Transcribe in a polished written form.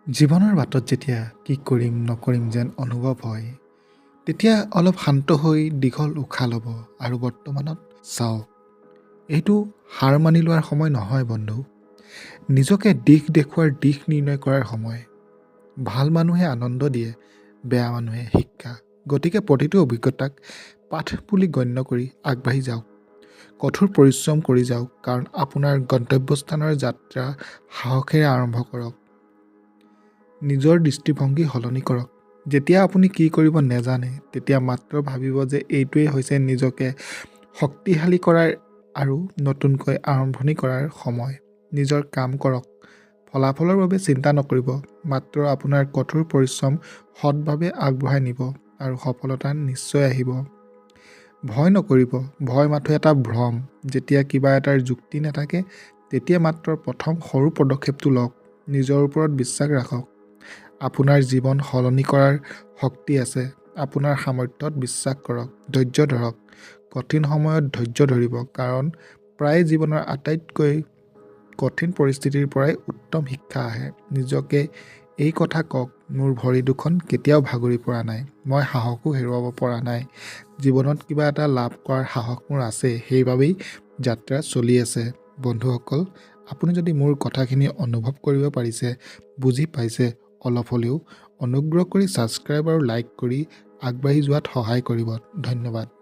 জীৱনৰ বাটত যেতিয়া কি কৰিম নকৰিম যেন অনুভৱ হয়, তেতিয়া অলপ শান্ত হৈ দীঘল উশাহ ল'ব আৰু বৰ্তমানত চাওক। এইটো হাৰ মানি লোৱাৰ সময় নহয় বন্ধু, নিজকে দিশ দেখুওৱাৰ, দিশ নিৰ্ণয় কৰাৰ সময়। ভাল মানুহে আনন্দ দিয়ে, বেয়া মানুহে শিক্ষা। গতিকে প্ৰতিটো অভিজ্ঞতাক পাঠ বুলি গণ্য কৰি আগবাঢ়ি যাওক, কঠোৰ পৰিশ্ৰম কৰি যাওক, কাৰণ আপোনাৰ গন্তব্যস্থানৰ যাত্ৰা সাহসেৰে আৰম্ভ কৰক। নিজৰ দৃষ্টিভংগী সলনি কৰক। যেতিয়া আপুনি কি কৰিব নেজানে, তেতিয়া মাত্ৰ ভাবিব যে এইটোৱেই হৈছে নিজকে শক্তিশালী কৰাৰ আৰু নতুনকৈ আৰম্ভণি কৰাৰ সময়। নিজৰ কাম কৰক, ফলাফলৰ বাবে চিন্তা নকৰিব। মাত্ৰ আপোনাৰ কঠোৰ পৰিশ্ৰম সৎভাৱে আগবঢ়াই নিব আৰু সফলতা নিশ্চয় আহিব। ভয় নকৰিব, ভয় মাথো এটা ভ্ৰম। যেতিয়া কিবা এটাৰ যুক্তি নাথাকে, তেতিয়া মাত্ৰ প্ৰথম সৰু পদক্ষেপটো লওক। নিজৰ ওপৰত বিশ্বাস ৰাখক। আপোনাৰ জীৱন সলনি কৰাৰ শক্তি আছে। আপোনাৰ সামৰ্থ্যত বিশ্বাস কৰক। ধৈৰ্য ধৰক। কঠিন সময়ত ধৈৰ্য ধৰিব, কাৰণ প্ৰায় জীৱনৰ আটাইতকৈ কঠিন পৰিস্থিতিৰ পৰাই উত্তম শিক্ষা আহে। নিজকে এই কথা কওক, মোৰ ভৰি দুখন কেতিয়াও ভাগৰি পৰা নাই, মই সাহসো হেৰুৱাব পৰা নাই। জীৱনত কিবা এটা লাভ কৰাৰ সাহস মোৰ আছে, সেইবাবেই যাত্ৰা চলি আছে। বন্ধুসকল, আপুনি যদি মোৰ কথাখিনি অনুভৱ কৰিব পাৰিছে, বুজি পাইছে অলপ হ'লেও, অনুগ্ৰহ কৰি ছাবস্ক্ৰাইব আৰু লাইক কৰি আগবাঢ়ি যোৱাত সহায় কৰিব। ধন্যবাদ।